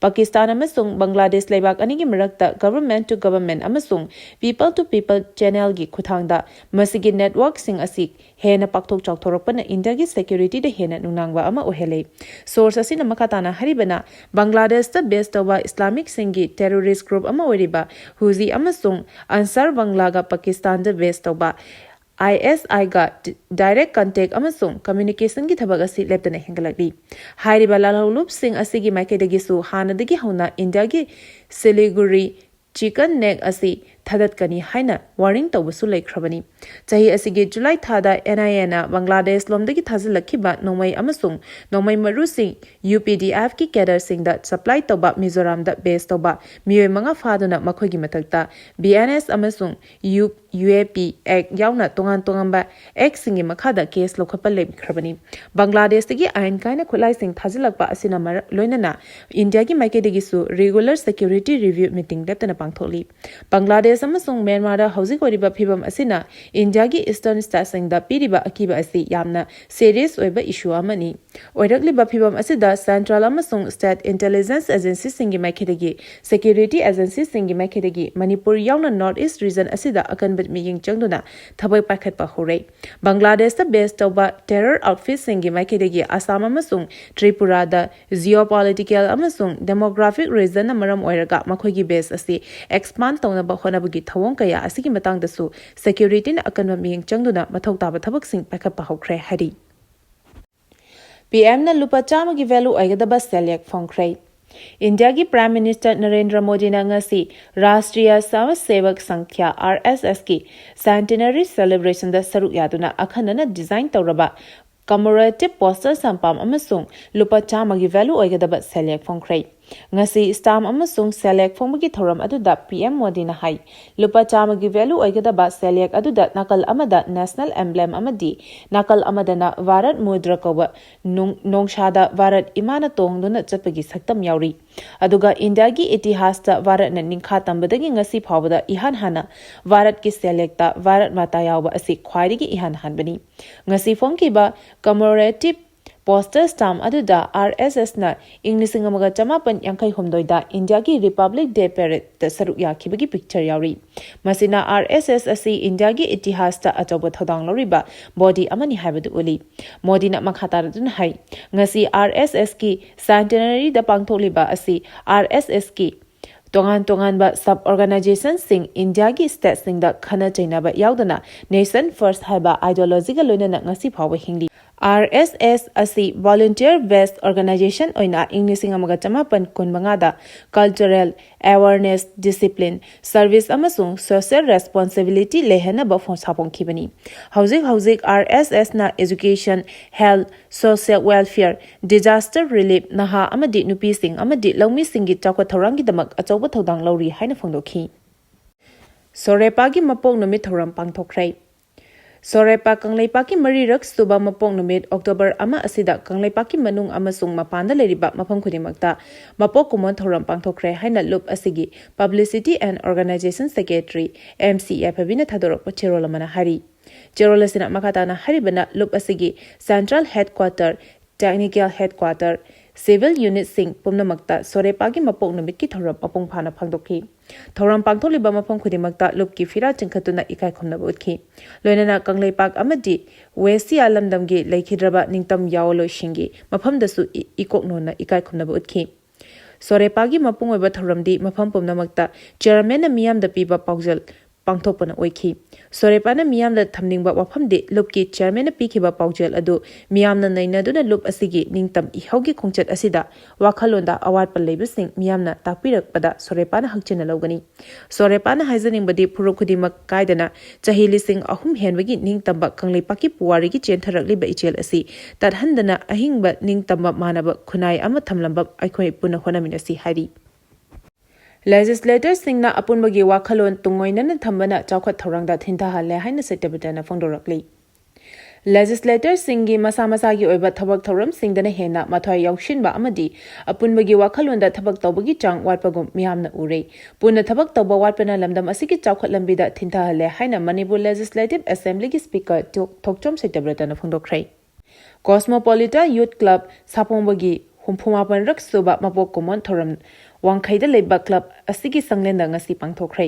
ꯄꯥꯀꯤꯁꯇꯥꯟ ꯑꯃꯁꯨꯡ ꯕꯪꯒ꯭ꯂꯥꯗꯦꯁ ꯂꯩꯕꯥꯛ ꯑꯅꯤꯒꯤ ꯃꯔꯛꯇ government to government ꯑꯃꯁꯨꯡ people to people channelꯒꯤ ꯈꯨꯠꯊꯥꯡꯗ ꯃꯁꯤꯒꯤ networkꯁꯤꯡ ꯑꯁꯤ ꯍꯦꯟꯅ ꯄꯥꯛꯊꯣꯛ ꯆꯥꯎꯊꯣꯔꯛꯄꯅ ꯏꯟꯗꯤꯌꯥꯒꯤ securityꯗ ꯍꯦꯟꯅ ꯅꯨꯡꯅꯥꯡꯕ ꯑꯃ ꯑꯣꯏꯍꯜꯂꯦ꯫ Source ꯑꯁꯤꯅ ꯃꯈꯥ ꯇꯥꯅ ꯍꯥꯏꯔꯤꯕꯅ, ꯕꯪꯒ꯭ꯂꯥꯗꯦꯁꯇ base ꯇꯧꯕ Islamicꯁꯤꯡꯒꯤ terrorist group ꯑꯃ ꯑꯣꯏꯔꯤꯕ ꯍꯨꯖꯤ ꯑꯃꯁꯨꯡ ꯑꯟꯁꯥꯔ ꯕꯪꯒ꯭ꯂꯥꯒ ꯄꯥꯀꯤꯁꯇꯥꯟꯗ base ꯇꯧꯕ ISIꯒ direct contact ꯑꯃꯁꯨꯡ communicationꯒꯤ ꯊꯕꯛ ꯑꯁꯤ ꯂꯦꯞꯇꯅ ꯍꯦꯟꯒꯠꯂꯛꯂꯤ꯫ ꯍꯥꯏꯔꯤꯕ ꯂꯥꯜꯍꯧꯂꯨꯞꯁꯤꯡ ꯑꯁꯤꯒꯤ ꯃꯥꯏꯀꯩꯗꯒꯤꯁꯨ ꯍꯥꯟꯅꯗꯒꯤ ꯍꯧꯅ ꯏꯟꯗꯤꯌꯥꯒꯤ ꯁꯤꯂꯤꯒꯨꯔꯤ chicken neck ꯑꯁꯤ ꯊꯥꯗꯠꯀꯅꯤ ꯍꯥꯏꯅ warning ꯇꯧꯕꯁꯨ ꯂꯩꯈ꯭ꯔꯕꯅꯤ꯫ ꯆꯍꯤ ꯑꯁꯤꯒꯤ ꯖꯨꯂꯥꯏ ꯊꯥꯗ NIAꯅ ꯕꯪꯒ꯭ꯂꯥꯗꯦꯁ ꯂꯣꯝꯗꯒꯤ ꯊꯥꯖꯤꯜꯂꯛꯈꯤꯕ ꯅꯣꯡꯃꯩ ꯑꯃꯁꯨꯡ ꯅꯣꯡꯃꯩ ꯃꯔꯨꯁꯤꯡ UPDFꯀꯤ cadreꯁꯤꯡꯗ supply ꯇꯧꯕ ꯃꯤꯖꯣꯔꯥꯝꯗ base ꯇꯧꯕ ꯃꯤꯑꯣꯏ ꯃꯉꯥ ꯐꯥꯗꯨꯅ ꯃꯈꯣꯏꯒꯤ ꯃꯊꯛꯇ BNS ꯑꯃꯁꯨꯡ UAP Act ꯌꯥꯎꯅ ꯇꯣꯉꯥꯟ ꯇꯣꯉꯥꯟꯕ actꯁꯤꯡꯒꯤ ꯃꯈꯥꯗ case ꯂꯧꯈꯠꯄ ꯂꯩꯈ꯭ꯔꯕꯅꯤ꯫ ꯕꯪꯒ꯭ꯂꯥꯗꯦꯁꯇꯒꯤ ꯑꯥꯏꯟ ꯀꯥꯏꯅ ꯈꯨꯠꯂꯥꯏꯁꯤꯡ ꯊꯥꯖꯤꯜꯂꯛꯄ ꯑꯁꯤꯅ ꯃꯔ-, ꯂꯣꯏꯅꯅ ꯏꯟꯗꯤꯌꯥꯒꯤ ꯃꯥꯏꯀꯩꯗꯒꯤꯁꯨ regular security review meeting ꯂꯦꯞꯇꯅ ꯄꯥꯡꯊꯣꯛꯂꯤ꯫ ꯕꯪꯒ꯭ꯂꯥꯗꯦꯁ ꯑꯃꯁꯨꯡ ꯃ꯭ꯌꯥꯟꯃꯥꯔꯗ ꯍꯧꯖꯤꯛ ꯑꯣꯏꯔꯤꯕ ꯐꯤꯕꯝ ꯑꯁꯤꯅ ꯏꯟꯗꯤꯌꯥꯒꯤ eastern stateꯁꯤꯡꯗ ꯄꯤꯔꯤꯕ ꯑꯀꯤꯕ ꯑꯁꯤ ꯌꯥꯝꯅ serious ꯑꯣꯏꯕ issue ꯑꯃꯅꯤ꯫ ꯑꯣꯏꯔꯛꯂꯤꯕ ꯐꯤꯕꯝ ꯑꯁꯤꯗ central ꯑꯃꯁꯨꯡ state intelligence agencyꯁꯤꯡꯒꯤ ꯃꯥꯏꯀꯩꯗꯒꯤ, security agencyꯁꯤꯡꯒꯤ ꯃꯥꯏꯀꯩꯗꯒꯤ ꯃꯅꯤꯄꯨꯔ ꯌꯥꯎꯅ North East region ꯑꯁꯤꯗ ꯑꯀꯟꯕ ꯃꯤꯠꯌꯦꯡ ꯆꯪꯗꯨꯅ ꯊꯕꯛ ꯄꯥꯏꯈꯠꯄ ꯍꯧꯔꯦ꯫ ꯕꯪꯒ꯭ꯂꯥꯗꯦꯁꯇ base ꯇꯧꯕ terror outfitꯁꯤꯡꯒꯤ ꯃꯥꯏꯀꯩꯗꯒꯤ ꯑꯁꯥꯝ ꯑꯃꯁꯨꯡ ꯇ꯭ꯔꯤꯄꯨꯔꯥꯗ geopolitical ꯑꯃꯁꯨꯡ demographic reasonꯅ ꯃꯔꯝ ꯑꯣꯏꯔꯒ ꯃꯈꯣꯏꯒꯤ base ꯑꯁꯤ expand ꯇꯧꯅꯕ ꯍꯣꯠꯅꯕꯒꯤ ꯊꯧꯑꯣꯡ ꯀꯌꯥ ꯑꯁꯤꯒꯤ ꯃꯇꯥꯡꯗꯁꯨ securityꯅ ꯑꯀꯟꯕ ꯃꯤꯠꯌꯦꯡ ꯆꯪꯗꯨꯅ ꯃꯊꯧ ꯇꯥꯕ ꯊꯕꯛꯁꯤꯡ ꯄꯥꯏꯈꯠꯄ ꯍꯧꯈ꯭ꯔꯦ ꯍꯥꯏꯔꯤ꯫ PMꯅ ꯂꯨꯄꯥ ꯆꯥꯝꯃꯒꯤ value ꯑꯣꯏꯒꯗꯕ ꯁꯦꯜꯌꯦꯛ ꯐꯪꯈ꯭ꯔꯦ꯫ ꯏꯟꯗꯤꯌꯥꯒꯤ Prime Minister ꯅꯔꯦꯟꯗ꯭ꯔ ꯃꯣꯗꯤꯅ ꯉꯁꯤ ꯔꯥꯁꯇ꯭ꯔꯤꯌ ꯁꯃꯥꯖ ꯁꯦꯋꯛ ꯁꯪꯈ꯭ꯌꯥ, RSSꯀꯤ centenary celebrationꯗ ꯁꯔꯨꯛ ꯌꯥꯗꯨꯅ ꯑꯈꯟꯅꯅ design ꯇꯧꯔꯕ commemorative poster ꯁꯝꯄꯥꯝ ꯑꯃꯁꯨꯡ ꯂꯨꯄꯥ ꯆꯥꯝꯃꯒꯤ value ꯑꯣꯏꯒꯗꯕ ꯁꯦꯜꯌꯦꯛ ꯐꯪꯈ꯭ꯔꯦ꯫ ꯉꯁꯤ stamp ꯑꯃꯁꯨꯡ ꯁꯦꯜꯌꯦꯛ ꯐꯣꯡꯕꯒꯤ ꯊꯧꯔꯝ ꯑꯗꯨꯗ ꯄꯤ ꯑꯦꯝ ꯃꯣꯗꯤꯅ ꯍꯥꯏ, ꯂꯨꯄꯥ ꯆꯥꯝꯃꯒꯤ value ꯑꯣꯏꯒꯗꯕ ꯁꯦꯜꯌꯦꯛ ꯑꯗꯨꯗ ꯅꯥꯀꯜ ꯑꯃꯗ national emblem ꯑꯃꯗꯤ ꯅꯥꯀꯜ ꯑꯃꯗꯅ ꯚꯥꯔꯠ ꯃꯨꯗ꯭ꯔ ꯀꯧꯕ ꯅꯣꯡ-, ꯅꯣꯡꯁꯥꯗ ꯚꯥꯔꯠ ꯏꯃꯥꯅ ꯇꯣꯡꯗꯨꯅ ꯆꯠꯄꯒꯤ ꯁꯛꯇꯝ ꯌꯥꯎꯔꯤ꯫ ꯑꯗꯨꯒ ꯏꯟꯗꯤꯌꯥꯒꯤ ꯏꯇꯤꯍꯥꯁꯇ ꯚꯥꯔꯠꯅ ꯅꯤꯡꯈꯥ ꯇꯝꯕꯗꯒꯤ ꯉꯁꯤ ꯐꯥꯎꯕꯗ ꯏꯍꯥꯟ ꯍꯥꯟꯅ ꯚꯥꯔꯠꯀꯤ ꯁꯦꯜꯌꯦꯛꯇ ꯚꯥꯔꯠ ꯃꯥꯇꯥ ꯌꯥꯎꯕ ꯑꯁꯤ ꯈ꯭ꯋꯥꯏꯗꯒꯤ ꯏꯍꯥꯟ ꯍꯥꯟꯕꯅꯤ꯫ ꯉꯁꯤ ꯐꯣꯡꯈꯤꯕ commemorative postal stamp ꯑꯗꯨꯗ ꯑꯥꯔ ꯑꯦꯁ ꯑꯦꯁꯅ ꯏꯪ ꯂꯤꯁꯤꯡ ꯑꯃꯒ ꯆꯃꯥꯄꯟ ꯌꯥꯡꯈꯩ ꯍꯨꯝꯗꯣꯏꯗ ꯏꯟꯗꯤꯌꯥꯒꯤ Republic Day paradeꯇ ꯁꯔꯨꯛ ꯌꯥꯈꯤꯕꯒꯤ picture ꯌꯥꯎꯔꯤ꯫ ꯃꯁꯤꯅ ꯑꯥꯔ ꯑꯦꯁ ꯑꯦꯁ ꯑꯁꯤ ꯏꯟꯗꯤꯌꯥꯒꯤ ꯏꯇꯤꯍꯥꯁꯇ ꯑꯆꯧꯕ ꯊꯧꯗꯥꯡ ꯂꯧꯔꯤꯕ body ꯑꯃꯅꯤ ꯍꯥꯏꯕꯗꯨ ꯎꯠꯂꯤ꯫ ꯃꯣꯗꯤꯅ ꯃꯈꯥ ꯇꯥꯔꯗꯨꯅ ꯍꯥꯏ, ꯉꯁꯤ ꯑꯥꯔ ꯑꯦꯁ ꯑꯦꯁꯀꯤ centenaryꯗ ꯄꯥꯡꯊꯣꯛꯂꯤꯕ ꯑꯁꯤ ꯑꯥꯔ ꯑꯦꯁ ꯑꯦꯁꯀꯤ ꯇꯣꯉꯥꯟ ꯇꯣꯉꯥꯟꯕ sub organizationꯁꯤꯡ, ꯏꯟꯗꯤꯌꯥꯒꯤ stateꯁꯤꯡꯗ ꯈꯟꯅ ꯆꯩꯅꯕ ꯌꯥꯎꯗꯅ nation first ꯍꯥꯏꯕ ideologyꯒ ꯂꯣꯏꯅꯅ ꯉꯁꯤ ꯐꯥꯎꯕ ꯍꯤꯡꯂꯤ꯫ ꯑꯥꯔ ꯑꯦꯁ ꯑꯦꯁ ꯑꯁꯤ volunteer based organization ꯑꯣꯏꯅ ꯏꯪ ꯂꯤꯁꯤꯡ ꯑꯃꯒ ꯆꯃꯥꯄꯟ ꯀꯨꯟꯃꯉꯥꯗ cultural, awareness, discipline, service ꯑꯃꯁꯨꯡ social responsibility ꯂꯩꯍꯟꯅꯕ ꯐꯣ-, ꯁꯥꯐꯣꯡꯈꯤꯕꯅꯤ꯫ ꯍꯧꯖꯤꯛ ꯍꯧꯖꯤꯛ ꯑꯥꯔ ꯑꯦꯁ ꯑꯦꯁꯅ education, health, social welfare, disaster relief, ꯅꯍꯥ ꯑꯃꯗꯤ ꯅꯨꯄꯤꯁꯤꯡ ꯑꯃꯗꯤ ꯂꯧꯃꯤꯁꯤꯡꯒꯤ ꯆꯥꯎꯈꯠ ꯊꯧꯔꯥꯡꯒꯤꯗꯃꯛ ꯑꯆꯧꯕ ꯊꯧꯗꯥꯡ ꯂꯧꯔꯤ ꯍꯥꯏꯅ ꯐꯣꯡꯗꯣꯛꯈꯤ꯫ ꯁꯣꯔꯦꯄꯥꯒꯤ ꯃꯄꯣꯛ ꯅꯨꯃꯤꯠ ꯊꯧꯔꯝ ꯄꯥꯡꯊꯣꯛꯈ꯭ꯔꯦ꯫ ꯁꯣꯔꯦꯄꯥ ꯀꯪꯂꯩꯄꯥꯛꯀꯤ ꯃꯔꯤꯔꯛ ꯁꯨꯕ ꯃꯄꯣꯛ ꯅꯨꯃꯤꯠ October ꯑꯃ ꯑꯁꯤꯗ ꯀꯪꯂꯩꯄꯥꯛꯀꯤ ꯃꯅꯨꯡ ꯑꯃꯁꯨꯡ ꯃꯄꯥꯟꯗ ꯂꯩꯔꯤꯕ ꯃꯐꯝ ꯈꯨꯗꯤꯡꯃꯛꯇ ꯃꯄꯣꯛ ꯀꯨꯝꯑꯣꯟ ꯊꯧꯔꯝ ꯄꯥꯡꯊꯣꯛꯈ꯭ꯔꯦ ꯍꯥꯏꯅ ꯂꯨꯞ ꯑꯁꯤꯒꯤ Publicity and Organization Secretary, M C ꯌꯥꯏꯐꯕꯤꯅ ꯊꯥꯗꯣꯔꯛꯄ ꯆꯦꯔꯣꯜ ꯑꯃꯅ ꯍꯥꯏꯔꯤ꯫ ꯆꯦꯔꯣꯜ ꯑꯁꯤꯅ ꯃꯈꯥ ꯇꯥꯅ ꯍꯥꯏꯔꯤꯕꯅ ꯂꯨꯞ ꯑꯁꯤꯒꯤ central headquarter, technical headquarter, civil unitꯁꯤꯡ ꯄꯨꯝꯅꯃꯛꯇ ꯁꯣꯔꯦꯄꯥꯒꯤ ꯃꯄꯣꯛ ꯅꯨꯃꯤꯠꯀꯤ ꯊꯧꯔꯝ ꯃꯄꯨꯡ ꯐꯥꯅ ꯄꯥꯡꯊꯣꯛꯈꯤ꯫ ꯊꯧꯔꯝ ꯄꯥꯡꯊꯣꯛꯂꯤꯕ ꯃꯐꯝ ꯈꯨꯗꯤꯡꯃꯛꯇ ꯂꯨꯞꯀꯤ ꯐꯤꯔꯥꯜ ꯆꯤꯡꯈꯠꯇꯨꯅ ꯏꯀꯥꯏ ꯈꯨꯝꯅꯕ ꯎꯠꯈꯤ꯫ ꯂꯣꯏꯅꯅ ꯀꯪꯂꯩꯄꯥꯛ ꯑꯃꯗꯤ ꯋꯦꯁꯤꯌꯥ ꯂꯝꯗꯝꯒꯤ ꯂꯩꯈꯤꯗ꯭ꯔꯕ ꯅꯤꯡꯇꯝ ꯌꯥꯑꯣꯟꯂꯣꯏꯁꯤꯡꯒꯤ ꯃꯐꯝꯗꯁꯨ ꯏ-, ꯏꯀꯣꯛ ꯅꯣꯟꯅ ꯏꯀꯥꯏ ꯈꯨꯝꯅꯕ ꯎꯠꯈꯤ꯫ ꯁꯣꯔꯦꯄꯥꯒꯤ ꯃꯄꯨꯡ ꯑꯣꯏꯕ ꯊꯧꯔꯝꯗꯤ ꯃꯐꯝ ꯄꯨꯝꯅꯃꯛꯇ chairmanꯅ ꯃꯤꯌꯥꯝꯗ ꯄꯤꯕ ꯄꯥꯎꯖꯦꯜ ꯄꯥꯡꯊꯣꯛꯄꯅ ꯑꯣꯏꯈꯤ꯫ ꯁꯣꯔꯦꯄꯥꯅ ꯃꯤꯌꯥꯝꯗ ꯊꯝꯅꯤꯡꯕ ꯋꯥꯐꯝꯗꯤ ꯂꯨꯞꯀꯤ ꯆꯤꯌꯔꯃꯦꯟꯅ ꯄꯤꯈꯤꯕ ꯄꯥꯎꯖꯦꯜ ꯑꯗꯨ ꯃꯤꯌꯥꯝꯅ ꯅꯩꯅꯗꯨꯅ ꯂꯨꯞ ꯑꯁꯤꯒꯤ ꯅꯤꯡꯇꯝ ꯏꯍꯧꯒꯤ ꯈꯣꯡꯆꯠ ꯑꯁꯤꯗ ꯋꯥꯈꯜꯂꯣꯟꯗ ꯑꯋꯥꯠꯄ ꯂꯩꯕꯁꯤꯡ ꯃꯤꯌꯥꯝꯅ ꯇꯥꯛꯄꯤꯔꯛꯄꯗ ꯁꯣꯔꯦꯄꯥꯅ ꯍꯛꯆꯤꯟꯅ ꯂꯧꯒꯅꯤ꯫ ꯁꯣꯔꯦꯄꯥꯅ ꯍꯥꯏꯖꯅꯤꯡꯕꯗꯤ ꯐꯨꯔꯨꯞ ꯈꯨꯗꯤꯡꯃꯛ ꯀꯥꯏꯗꯅ ꯆꯍꯤ ꯂꯤꯁꯤꯡ ꯑꯍꯨꯝ ꯍꯦꯟꯕꯒꯤ ꯅꯤꯡꯇꯝꯕ ꯀꯪꯂꯩꯄꯥꯛꯀꯤ ꯄꯨꯋꯥꯔꯤꯒꯤ ꯆꯦꯟꯊꯔꯛꯂꯤꯕ ꯏꯆꯦꯜ ꯑꯁꯤ ꯇꯠꯍꯟꯗꯅ ꯑꯍꯤꯡꯕ ꯅꯤꯡꯇꯝꯕ ꯃꯥꯟꯅꯕ ꯈꯨꯟꯅꯥꯏ ꯑꯃ ꯊꯝꯂꯝꯕ ꯑꯩꯈꯣꯏ ꯄꯨꯟꯅ ꯍꯣꯠꯅꯃꯤꯟꯅꯁꯤ ꯍꯥꯏꯔꯤ꯫ ꯂꯦꯖꯤꯁꯂꯦꯇꯔꯁꯤꯡꯅ ꯑꯄꯨꯟꯕꯒꯤ ꯋꯥꯈꯜꯂꯣꯟ ꯇꯨꯡꯑꯣꯏꯅꯅ ꯊꯝꯕꯅ ꯆꯥꯎꯈꯠ ꯊꯧꯔꯥꯡꯗ ꯊꯤꯟꯊꯍꯜꯂꯦ ꯍꯥꯏꯅ ꯁꯇ꯭ꯌꯕ꯭ꯔꯇꯅ ꯐꯣꯡꯗꯣꯔꯛꯂꯤ꯫ ꯂꯦꯖꯤꯁꯂꯦꯇꯔꯁꯤꯡꯒꯤ ꯃꯁꯥ ꯃꯁꯥꯒꯤ ꯑꯣꯏꯕ ꯊꯕꯛ ꯊꯧꯔꯝꯁꯤꯡꯗꯅ ꯍꯦꯟꯅ ꯃꯊ꯭ꯋꯥꯏ ꯌꯥꯎꯁꯤꯟꯕ ꯑꯃꯗꯤ ꯑꯄꯨꯟꯕꯒꯤ ꯋꯥꯈꯜꯂꯣꯟꯗ ꯊꯕꯛ ꯇꯧꯕꯒꯤ ꯆꯥꯡ ꯋꯥꯠꯄꯒꯨꯝ ꯃꯤꯌꯥꯝꯅ ꯎꯔꯦ꯫ ꯄꯨꯟꯅ ꯊꯕꯛ ꯇꯧꯕ ꯋꯥꯠꯄꯅ ꯂꯝꯗꯝ ꯑꯁꯤꯒꯤ ꯆꯥꯎꯈꯠ ꯂꯝꯕꯤꯗ ꯊꯤꯟꯊꯍꯜꯂꯦ ꯍꯥꯏꯅ ꯃꯅꯤꯄꯨꯔ ꯂꯦꯖꯤꯁꯂꯦꯇꯤꯚ ꯑꯦꯁꯦꯝꯕ꯭ꯂꯤꯒꯤ ꯁ꯭ꯄꯤꯀꯔ ꯊꯣꯛ-, ꯊꯣꯛꯆꯣꯝ ꯁꯇ꯭ꯌꯕ꯭ꯔꯇꯅ ꯐꯣꯡꯗꯣꯛꯈ꯭ꯔꯦ꯫ ꯀꯣꯁꯃꯣꯄꯣꯂꯤꯇꯥ ꯌꯨꯊ ꯀ꯭ꯂꯕ ꯁꯥꯐꯣꯡꯕꯒꯤ ꯍꯨꯝꯐꯨ ꯃꯥꯄꯟ ꯔꯛ ꯁꯨꯕ ꯃꯄꯣꯛ ꯀꯨꯝꯑꯣꯟ ꯊꯧꯔꯝ ꯋꯥꯡꯈꯩꯗ ꯂꯩꯕ ꯀ꯭ꯂꯕ ꯑꯁꯤꯒꯤ ꯁꯪꯂꯦꯟꯗ ꯉꯁꯤ ꯄꯥꯡꯊꯣꯛꯈ꯭ꯔꯦ꯫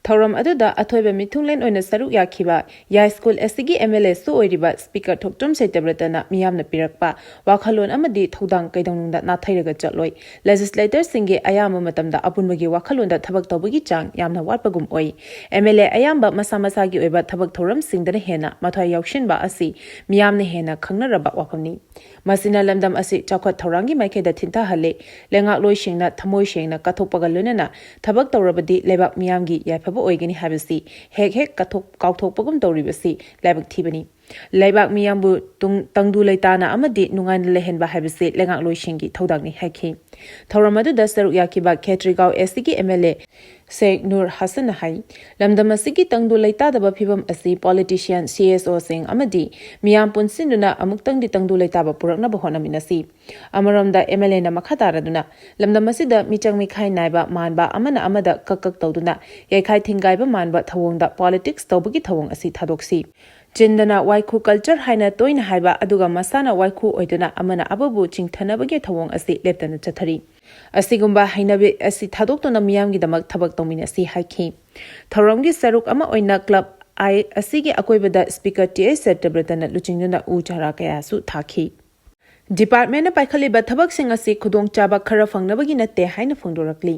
ꯊꯧꯔꯝ ꯑꯗꯨꯗ ꯑꯊꯣꯏꯕ ꯃꯤꯊꯨꯡꯂꯦꯟ ꯑꯣꯏꯅ ꯁꯔꯨꯛ ꯌꯥꯈꯤꯕ ꯌꯥꯏꯁ꯭ꯀꯨꯜ ꯑꯁꯤꯒꯤ ꯑꯦꯝ ꯑꯦꯜ ꯑꯦꯁꯨ ꯑꯣꯏꯔꯤꯕ ꯁ꯭ꯄꯤꯀꯔ ꯊꯣꯛꯆꯣꯝ ꯁꯇ꯭ꯌꯕ꯭ꯔꯇꯅ ꯃꯤꯌꯥꯝꯅ ꯄꯤꯔꯛꯄ ꯋꯥꯈꯜꯂꯣꯟ ꯑꯃꯗꯤ ꯊꯧꯗꯥꯡ ꯀꯩꯗꯧꯅꯨꯡꯗ ꯅꯥꯊꯩꯔꯒ ꯆꯠꯂꯣꯏ꯫ ꯂꯦꯖꯤꯁꯂꯦꯇꯔꯁꯤꯡꯒꯤ ꯑꯌꯥꯝꯕ ꯃꯇꯝꯗ ꯑꯄꯨꯟꯕꯒꯤ ꯋꯥꯈꯜꯂꯣꯟꯗ ꯊꯕꯛ ꯇꯧꯕꯒꯤ ꯆꯥꯡ ꯌꯥꯝꯅ ꯋꯥꯠꯄꯒꯨꯝ ꯑꯣꯏ꯫ ꯑꯦꯝ ꯑꯦꯜ ꯑꯦ ꯑꯌꯥꯝꯕ ꯃꯁꯥ ꯃꯁꯥꯒꯤ ꯑꯣꯏꯕ ꯊꯕꯛ ꯊꯧꯔꯝꯁꯤꯡꯗꯅ ꯍꯦꯟꯅ ꯃꯊ꯭ꯋꯥꯏ ꯌꯥꯎꯁꯤꯟꯕ ꯑꯁꯤ ꯃꯤꯌꯥꯝꯅ ꯍꯦꯟꯅ ꯈꯪꯅꯔꯕ ꯋꯥꯐꯝꯅꯤ꯫ ꯃꯁꯤꯅ ꯂꯝꯗꯝ ꯑꯁꯤ ꯆꯥꯎꯈꯠ ꯊꯧꯔꯥꯡꯒꯤ ꯃꯥꯏꯀꯩꯗ ꯊꯤꯟꯊꯍꯜꯂꯤ꯫ ꯂꯩꯉꯥꯛꯂꯣꯏꯁꯤꯡꯅ ꯊꯃꯣꯏ ꯁꯦꯡꯅ ꯀꯠꯊꯣꯛꯄꯒ ꯂꯣꯏꯅꯅ ꯊꯕꯛ ꯇꯧꯔꯕꯗꯤ ꯂꯩꯕꯥꯛ ꯃꯤꯌꯥꯝꯒꯤ ꯌꯥꯏꯐꯕ ꯑꯣꯏꯒꯅꯤ ꯍꯥꯏꯕꯁꯤ ꯍꯦꯛ ꯍꯦꯛ ꯀꯠꯊꯣꯛ-, ꯀꯥꯎꯊꯣꯛꯄꯒꯨꯝ ꯇꯧꯔꯤꯕꯁꯤ ꯂꯥꯏꯕꯛ ꯊꯤꯕꯅꯤ꯫ ꯂꯩꯕꯥꯛ ꯃꯤꯌꯥꯝꯕꯨ ꯇꯨꯡ-, ꯇꯪꯗꯨ ꯂꯩꯇꯥꯅ ꯑꯃꯗꯤ ꯅꯨꯡꯉꯥꯏꯅ ꯂꯩꯍꯟꯕ ꯍꯥꯏꯕꯁꯤ ꯂꯩꯉꯥꯛꯂꯣꯏꯁꯤꯡꯒꯤ ꯊꯧꯗꯥꯡꯅꯤ ꯍꯥꯏꯈꯤ꯫ ꯊꯧꯔꯝ ꯑꯗꯨꯗ ꯁꯔꯨꯛ ꯌꯥꯈꯤꯕ ꯈꯦꯇ꯭ꯔꯤꯒꯥꯎ ꯑꯦꯁ ꯁꯤꯒꯤ ꯑꯦꯝ ꯑꯦꯜ ꯑꯦ ꯁꯦꯛ ꯅꯨꯔ ꯍꯁꯟꯅ ꯍꯥꯏ, ꯂꯝꯗꯝ ꯑꯁꯤꯒꯤ ꯇꯪꯗꯨ ꯂꯩꯇꯥꯗꯕ ꯐꯤꯕꯝ ꯑꯁꯤ ꯄꯣꯂꯤꯇꯤꯁꯤꯌꯟ, ꯁꯤ ꯑꯦꯁ ꯑꯣꯁꯤꯡ ꯑꯃꯗꯤ ꯃꯤꯌꯥꯝ ꯄꯨꯟꯁꯤꯟꯗꯨꯅ ꯑꯃꯨꯛꯇꯪꯗꯤ ꯇꯪꯗꯨ ꯂꯩꯇꯥꯕ ꯄꯨꯔꯛꯅꯕ ꯍꯣꯠꯅꯃꯤꯟꯅꯁꯤ꯫ ꯑꯃꯔꯣꯝꯗ ꯑꯦꯝ ꯑꯦꯜ ꯑꯦꯅ ꯃꯈꯥ ꯇꯥꯔꯗꯨꯅ ꯂꯝꯗꯝ ꯑꯁꯤꯗ ꯃꯤꯆꯪ ꯃꯤꯈꯥꯏ ꯅꯥꯏꯕ ꯃꯥꯟꯕ ꯑꯃꯅ ꯑꯃꯗ ꯀꯛ ꯀꯛ ꯇꯧꯗꯨꯅ ꯌꯩꯈꯥꯏ ꯊꯤꯡꯒꯥꯏꯕ ꯃꯥꯟꯕ ꯊꯧꯑꯣꯡꯗ ꯄꯣꯂꯤꯇꯤꯛꯁ ꯇꯧꯕꯒꯤ ꯊꯧꯑꯣꯡ ꯑꯁꯤ ꯊꯥꯗꯣꯛꯁꯤ꯫ ꯆꯤꯟꯗꯅ ꯋꯥꯏꯈꯨ ꯀꯜꯆꯔ ꯍꯥꯏꯅ ꯇꯣꯏꯅ ꯍꯥꯏꯕ ꯑꯗꯨꯒ ꯃꯁꯥꯅ ꯋꯥꯏꯈꯨ ꯑꯣꯏꯗꯨꯅ ꯑꯃꯅ ꯑꯃꯕꯨ ꯆꯤꯡꯊꯅꯕꯒꯤ ꯊꯧꯑꯣꯡ ꯑꯁꯤ ꯂꯦꯞꯇꯅ ꯆꯠꯊꯔꯤ꯫ ꯑꯁꯤꯒꯨꯝꯕ ꯍꯩꯅꯕꯤ ꯑꯁꯤ ꯊꯥꯗꯣꯛꯇꯨꯅ ꯃꯤꯌꯥꯝꯒꯤꯗꯃꯛ ꯊꯕꯛ ꯇꯧꯃꯤꯟꯅꯁꯤ ꯍꯥꯏꯈꯤ꯫ ꯊꯧꯔꯝꯒꯤ ꯁꯔꯨꯛ ꯑꯃ ꯑꯣꯏꯅ ꯀ꯭ꯂꯕ ꯑꯥꯏ ꯑꯁꯤꯒꯤ ꯑꯀꯣꯏꯕꯗ ꯁ꯭ꯄꯤꯀꯔ ꯇꯤ ꯑꯩꯆ ꯁꯇ꯭ꯌꯕ꯭ꯔꯇꯅ ꯂꯨꯆꯤꯡꯗꯨꯅ ꯎ ꯆꯥꯔꯥ ꯀꯌꯥꯁꯨ ꯊꯥꯈꯤ꯫ ꯗꯤꯄꯥꯔꯠꯃꯦꯟꯅ ꯄꯥꯏꯈꯠꯂꯤꯕ ꯊꯕꯛꯁꯤꯡ ꯑꯁꯤ ꯈꯨꯗꯣꯡꯆꯥꯕ ꯈꯔ ꯐꯪꯅꯕꯒꯤ ꯅꯠꯇꯦ ꯍꯥꯏꯅ ꯐꯣꯡꯗꯣꯔꯛꯂꯤ꯫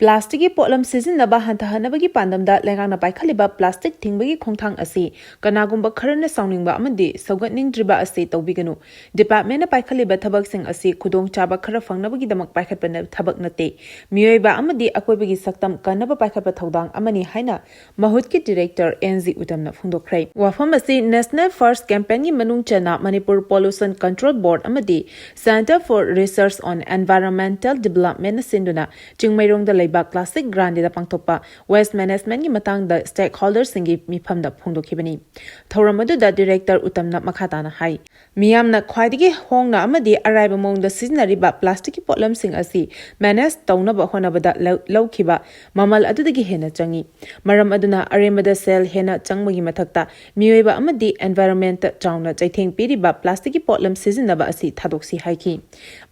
ꯄ꯭ꯂꯥꯁꯇꯤꯛꯀꯤ ꯄꯣꯠꯂꯝ ꯁꯤꯖꯤꯟꯅꯕ ꯍꯟꯊꯍꯟꯅꯕꯒꯤ ꯄꯥꯟꯗꯝꯗ ꯂꯩꯉꯥꯛꯅ ꯄꯥꯏꯈꯠꯂꯤꯕ ꯄ꯭ꯂꯥꯁꯇꯤꯛ ꯊꯤꯡꯕꯒꯤ ꯈꯣꯡꯊꯥꯡ ꯑꯁꯤ ꯀꯅꯥꯒꯨꯝꯕ ꯈꯔꯅ ꯁꯥꯎꯅꯤꯡꯕ ꯑꯃꯗꯤ ꯁꯧꯒꯠꯅꯤꯡꯗ꯭ꯔꯤꯕ ꯑꯁꯤ ꯇꯧꯕꯤꯒꯅꯨ꯫ ꯗꯤꯄꯥꯔꯠꯃꯦꯟꯅ ꯄꯥꯏꯈꯠꯂꯤꯕ ꯊꯕꯛꯁꯤꯡ ꯑꯁꯤ ꯈꯨꯗꯣꯡꯆꯥꯕ ꯈꯔ ꯐꯪꯅꯕꯒꯤꯗꯃꯛ ꯄꯥꯏꯈꯠꯄ ꯊꯕꯛ ꯅꯠꯇꯦ꯫ ꯃꯤꯑꯣꯏꯕ ꯑꯃꯗꯤ ꯑꯀꯣꯏꯕꯒꯤ ꯁꯛꯇꯝ ꯀꯟꯅꯕ ꯄꯥꯏꯈꯠꯄ ꯊꯧꯗꯥꯡ ꯑꯃꯅꯤ ꯍꯥꯏꯅ ꯃꯍꯨꯠꯀꯤ ꯗꯤꯔꯦꯛꯇꯔ ꯑꯦꯟ ꯖꯤ ꯎꯇꯝꯅ ꯐꯣꯡꯗꯣꯛꯈ꯭ꯔꯦ꯫ ꯋꯥꯐꯝ ꯑꯁꯤ National First Campaignꯒꯤ ꯃꯅꯨꯡ ꯆꯟꯅ Manipur Pollution Control Board ꯑꯃꯗꯤ Centre for Research on Environmental Developmentꯅ ꯁꯤꯟꯗꯨꯅ ꯆꯤꯡꯃꯩꯔꯣꯡꯗ ꯂꯩꯕ ꯀ꯭ꯂꯥꯁꯤꯛ ꯒ꯭ꯔꯥꯟꯗꯤꯗ ꯄꯥꯡꯊꯣꯛꯄ ꯋꯦꯁ ꯃꯦꯅꯦꯖꯃꯦꯟꯒꯤ ꯃꯇꯥꯡꯗ ꯁ꯭ꯇꯦꯛꯍꯣꯜꯗꯔꯁꯤꯡꯒꯤ ꯃꯤꯐꯝꯗ ꯐꯣꯡꯗꯣꯛꯈꯤꯕꯅꯤ꯫ ꯊꯧꯔꯝ ꯑꯗꯨꯗ ꯗꯤꯔꯦꯛꯇꯔ ꯎꯇꯝꯅ ꯃꯈꯥ ꯇꯥꯅ ꯍꯥꯏ, ꯃꯤꯌꯥꯝꯅ ꯈ꯭ꯋꯥꯏꯗꯒꯤ ꯍꯣꯡꯅ ꯑꯃꯗꯤ ꯑꯔꯥꯏꯕ ꯃꯑꯣꯡꯗ ꯁꯤꯖꯤꯟꯅꯔꯤꯕ ꯄ꯭ꯂꯥꯁꯇꯤꯛꯀꯤ ꯄꯣꯠꯂꯝꯁꯤꯡ ꯑꯁꯤ ꯃꯦꯅꯦꯖ ꯇꯧꯅꯕ ꯍꯣꯠꯅꯕꯗ ꯂꯧ- ꯂꯧꯈꯤꯕ ꯃꯃꯜ ꯑꯗꯨꯗꯒꯤ ꯍꯦꯟꯅ ꯆꯪꯏ꯫ ꯃꯔꯝ ꯑꯗꯨꯅ ꯑꯔꯦꯝꯕꯗ ꯁꯦꯜ ꯍꯦꯟꯅ ꯆꯪꯕꯒꯤ ꯃꯊꯛꯇ ꯃꯤꯑꯣꯏꯕ ꯑꯃꯗꯤ ꯑꯦꯟꯚꯥꯏꯔꯟꯃꯦꯟꯇ ꯆꯥꯎꯅ ꯆꯩꯊꯦꯡ ꯄꯤꯔꯤꯕ ꯄ꯭ꯂꯥꯁꯇꯤꯛꯀꯤ ꯄꯣꯠꯂꯝ ꯁꯤꯖꯤꯟꯅꯕ ꯑꯁꯤ ꯊꯥꯗꯣꯛꯁꯤ ꯍꯥꯏꯈꯤ꯫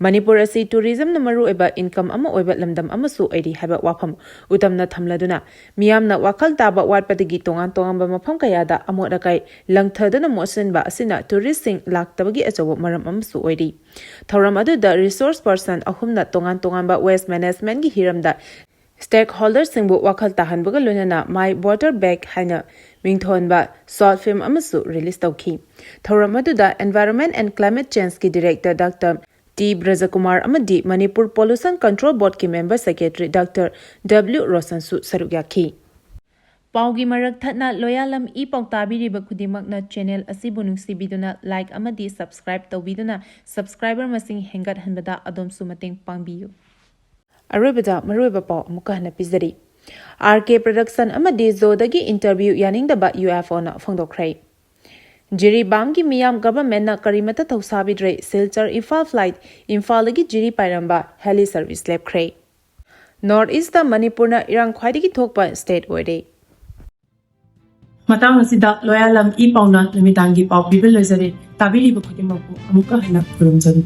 ꯃꯅꯤꯄꯨꯔ ꯑꯁꯤ ꯇꯨꯔꯤꯖꯝꯅ ꯃꯔꯨꯑꯣꯏꯕ ꯏꯟꯀꯝ ꯑꯃ ꯑꯣꯏꯕ ꯂꯝꯗꯝ ꯑꯃꯁꯨ ꯑꯣꯏꯔꯤ ꯍꯥꯏꯕ ꯋꯥꯐꯝ ꯎꯇꯝꯅ ꯊꯝꯂꯗꯨꯅ, ꯃꯤꯌꯥꯝꯅ ꯋꯥꯈꯜ ꯇꯥꯕ ꯋꯥꯠꯄꯗꯒꯤ ꯇꯣꯉꯥꯟ ꯇꯣꯉꯥꯟꯕ ꯃꯐꯝ ꯀꯌꯥꯗ ꯑꯃꯣꯠ ꯑꯀꯥꯏ ꯂꯪꯊꯗꯨꯅ ꯃꯣꯠꯁꯤꯟꯕ ꯑꯁꯤꯅ ꯇꯨꯔꯤꯁꯁꯤꯡ ꯂꯥꯛꯇꯕꯒꯤ ꯑꯆꯧꯕ ꯃꯔꯝ ꯑꯃꯁꯨ ꯑꯣꯏꯔꯤ꯫ ꯊꯧꯔꯝ ꯑꯗꯨꯗ ꯔꯤꯁꯣꯔꯁ ꯄꯔꯁꯟ ꯑꯍꯨꯝꯅ ꯇꯣꯉꯥꯟ ꯇꯣꯉꯥꯟꯕ ꯋꯦꯁ ꯃꯦꯅꯦꯖꯃꯦꯟꯒꯤ ꯍꯤꯔꯝꯗ ꯁ꯭ꯇꯦꯛꯍꯣꯜꯗꯔꯁꯤꯡꯕꯨ ꯋꯥꯈꯜ ꯇꯥꯍꯟꯕꯒ ꯂꯣꯏꯅꯅ My Water Bag ꯍꯥꯏꯅ ꯃꯤꯡꯊꯣꯟꯕ ꯁꯣꯔꯠ ꯐꯤꯜꯝ ꯑꯃꯁꯨ ꯔꯤꯂꯤꯖ ꯇꯧꯈꯤ꯫ ꯊꯧꯔꯝ ꯑꯗꯨꯗ Environment and Climate Changeꯀꯤ ꯗꯤꯔꯦꯛꯇꯔ ꯗꯥꯛꯇꯔ ꯇꯤ ꯕ꯭ꯔꯖꯀꯨꯃꯥꯔ ꯑꯃꯗꯤ ꯃꯅꯤꯄꯨꯔ ꯄꯣꯂꯨꯁꯟ ꯀꯟꯇ꯭ꯔꯣꯜ ꯕꯣꯔꯗꯀꯤ ꯃꯦꯝꯕꯔ ꯁꯦꯀ꯭ꯔꯦꯇꯔꯤ ꯗꯥꯛꯇꯔ ꯗꯕ꯭ꯂꯤꯎ ꯔꯣꯁꯟꯁꯨ ꯁꯔꯨꯛ ꯌꯥꯈꯤ꯫ ꯄꯥꯎꯒꯤ ꯃꯔꯛ ꯊꯠꯅ ꯂꯣꯌꯥꯂꯝ ꯏ ꯄꯥꯎ ꯇꯥꯕꯤꯔꯤꯕ ꯈꯨꯗꯤꯡꯃꯛꯅ ꯆꯦꯅꯦꯜ ꯑꯁꯤꯕꯨ ꯅꯨꯡꯁꯤꯕꯤꯗꯨꯅ ꯂꯥꯏꯛ ꯑꯃꯗꯤ ꯁꯕꯁꯀ꯭ꯔꯥꯏꯕ ꯇꯧꯕꯤꯗꯨꯅ ꯁꯕꯁꯀ꯭ꯔꯥꯏꯕꯔ ꯃꯁꯤꯡ ꯍꯦꯟꯒꯠꯍꯟꯕꯗ ꯑꯗꯣꯝꯁꯨ ꯃꯇꯦꯡ ꯄꯥꯡꯕꯤꯌꯨ꯫ ꯑꯔꯣꯏꯕꯗ ꯃꯔꯨꯑꯣꯏꯕ ꯄꯥꯎ ꯑꯃꯨꯛꯀ ꯍꯟꯅ ꯄꯤꯖꯔꯤ꯫ ꯑꯥꯔ ꯀꯦ ꯄ꯭ꯔꯗꯛꯁꯟ ꯑꯃꯗꯤ ꯖꯣꯗꯒꯤ ꯏꯟꯇꯔꯚ꯭ꯌꯨ ꯌꯥꯅꯤꯡꯗꯕ ꯌꯨ ꯑꯦꯐ ꯑꯣꯅ ꯐꯣꯡꯗꯣꯛꯈ꯭ꯔꯦ꯫ ꯖꯤꯔꯤꯕꯥꯝꯒꯤ ꯃꯤꯌꯥꯝ ꯒꯚꯔꯟꯃꯦꯟꯠꯅ ꯀꯔꯤꯃꯠꯇ ꯊꯧꯁꯥꯕꯤꯗ꯭ꯔꯦ, ꯁꯤꯜꯆꯔ ꯏꯝꯐꯥꯜ ꯐ꯭ꯂꯥꯏꯠ ꯏꯝꯐꯥꯜꯗꯒꯤ ꯖꯤꯔꯤ ꯄꯥꯏꯔꯝꯕ ꯍꯦꯂꯤ ꯁꯔꯚꯤꯁ ꯂꯦꯞꯈ꯭ꯔꯦ꯫ ꯅꯣꯔꯠ ꯏꯁꯇ ꯃꯅꯤꯄꯨꯔꯅ ꯏꯔꯥꯡ ꯈ꯭ꯋꯥꯏꯗꯒꯤ ꯊꯣꯛꯄ ꯁ꯭ꯇꯦꯠ ꯑꯣꯏꯔꯦ꯫ ꯃꯇꯥꯡ ꯑꯁꯤꯗ ꯂꯣꯌꯥꯂꯝ ꯏ ꯄꯥꯎꯅ ꯅꯨꯃꯤꯗꯥꯡꯒꯤ ꯄꯥꯎ ꯄꯤꯕ ꯂꯣꯏꯖꯔꯦ꯫ ꯇꯥꯕꯤꯔꯤꯕ ꯈꯨꯗꯤꯡꯃꯛꯄꯨ ꯑꯃꯨꯛꯀ ꯍꯟꯅ ꯈꯨꯔꯨꯝꯖꯔꯤ꯫